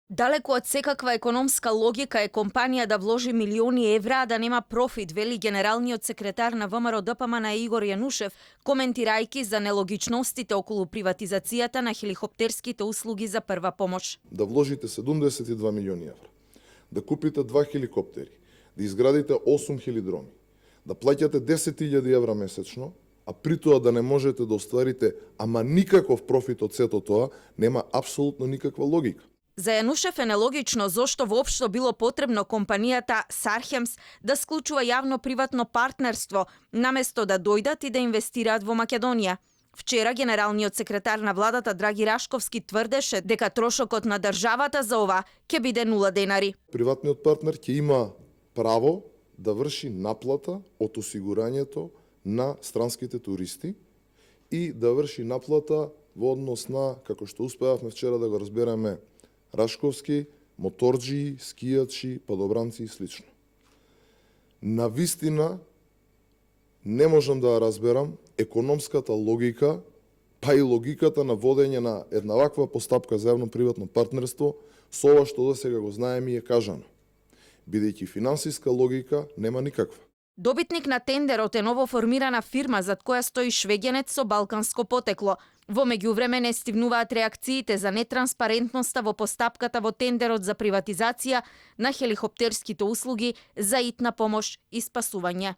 Далеку од секаква економска логика е компанија да вложи милиони евра, а да нема профит, вели генералниот секретар на ВМРО ДПМН Игор Јанушев, коментирајќи за нелогичностите околу приватизацијата на хеликоптерските услуги за прва помош. Да вложите 72 милиони евра, да купите 2 хеликоптери, да изградите 8000 дрони, да плаќате 10.000 евра месечно, а при тоа да не можете да остварите ама никаков профит од сето тоа, нема апсолутно никаква логика. За Јанушев е нелогично зошто воопшто било потребно компанијата Сархемс да склучува јавно-приватно партнерство, наместо да дојдат и да инвестираат во Македонија. Вчера генералниот секретар на владата Драги Рашковски тврдеше дека трошокот на државата за ова ќе биде 0 денари. Приватниот партнер ќе има право да врши наплата од осигурањето на странските туристи и да врши наплата во однос на, како што успеавме вчера да го разбереме, Рашковски, моторџии, скијачи, падобранци и слично. Навистина не можам да разберам економската логика, па и логиката на водење на една ваква постапка за јавно-приватно партнерство со ова што досега го знаеме и е кажано. Бидејќи финансиска логика нема никаква. Добитник на тендерот е новоформирана фирма зад која стои швеѓанец со балканско потекло. Во меѓувреме не стивнуваат реакциите за нетранспарентноста во постапката во тендерот за приватизација на хеликоптерските услуги за итна помош и спасување.